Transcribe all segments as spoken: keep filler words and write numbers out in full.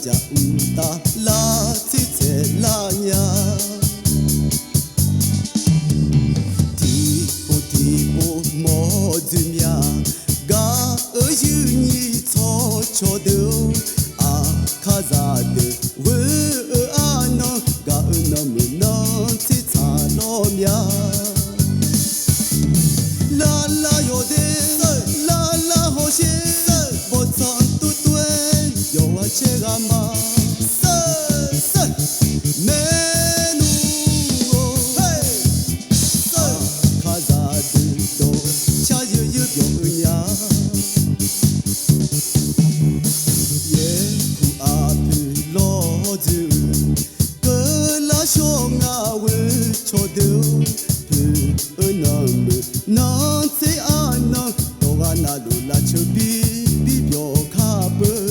jaq mqtav lar tsertsaev lar nya. Tiqpov tiqpov mawr dzoer mya. Gaq-euq yir nyiq tsawq cawqdeuq-or, aqkar zaqdeuq ghoer-eu arnan, gaq-euq nanmuiq nan tsertsaq lawr mya. Lavlav yawqde, lavlav hawsher, bawqtsanq tov tov-aer yawqghaq caer ghaq ma. Maernmr-or, aqkar zaqdeuq dawq car yeuryeur byawq-eu nya. Yaerkuq aqpoeq lawr dzoer-eu, keuvlar shawr ngaq ghoe cawqdeuq-or, poeq-eu nanmuiq nan tser arnan, dawq ghaq navluf lavceuq bir bir byawq kar beu.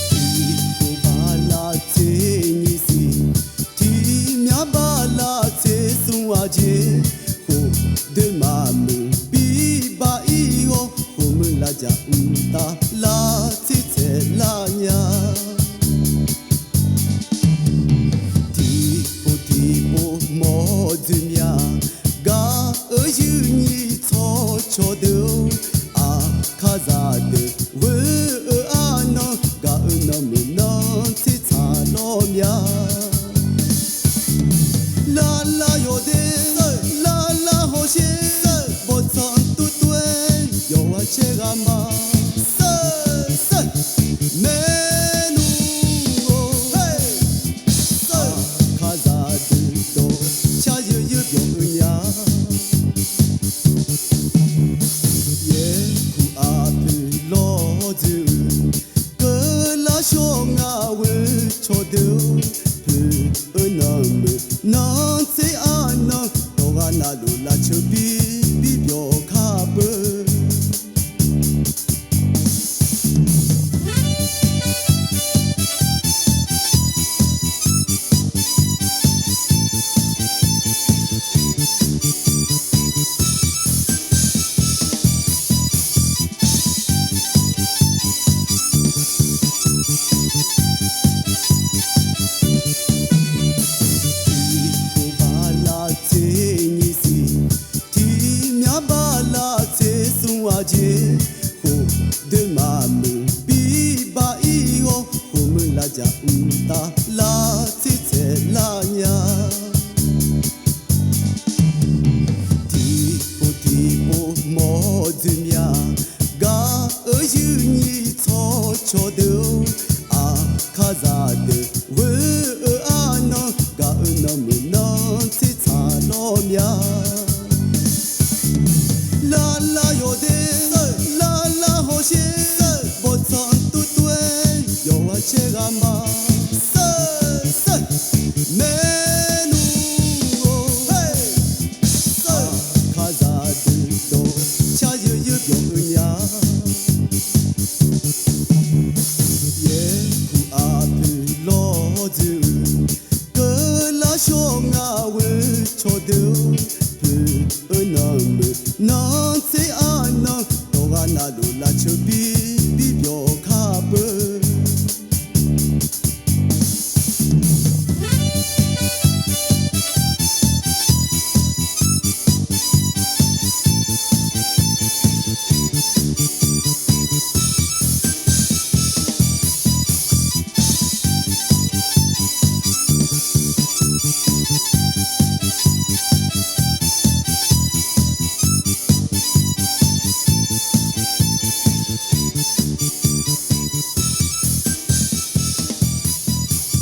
Tiqpov bala tser nyiq siq, tiqmya bala tser smr aqjeq, khof doe maqmuiq bir bar ir-awr, khof muiq lavjaq mqtav lar tsertsaev lar nya. Tiqpov tiqpov mawr dzoer mya. Gaq-euq yir nyiq tsawq cawqdeuq-or, aqkar zaqdeuq ghoer-eu arnan, gaq-euq nanmuiq nan tsertsaq lawr mya. Lavlav yawqde, lavlav hawsher, bawqtsanq tov tov-aer yawqghaq caer ghaq ma. Maernmr-or, aqkar zaqdeuq dawq car yeuryeur byawq-eu nya. Yaerkuq aqpoeq lawr dzoer-eu, keuvlar shawr ngaq ghoe cawqdeuq-or, poeq-eu nanmuiq nan tser arnan, dawq ghaq navluf lavceuq bir bir byawq kar beu. Tiqpov bala tser nyiq siq, tiqmya bala tser smr aqjeq, khof doe maqmuiq bir bar ir-awr, khof muiq lavjaq mqtav lar tsertsaev lar nya. Tiqpov tiqpov mawr dzoer mya. Gaq-euq yir nyiq tsawq cawqdeuq-or, aqkar zaqdeuq ghoer-eu arnan, gaq-euq nanmuiq nan tsertsaq lawr mya. Lavlav yawqde, lavlav hawsher, bawqtsanq tov tov-aer yawqghaq caer ghaq ma. Maernmr-or, aqkar zaqdeuq dawq car yeuryeur byawq-eu nya. Yaerkuq aqpoeq lawr dzoer-eu, keuvlar shawr ngaq ghoe cawqdeuq-or, poeq-eu nanmuiq nan tser arnan, dawq ghaq navluf lav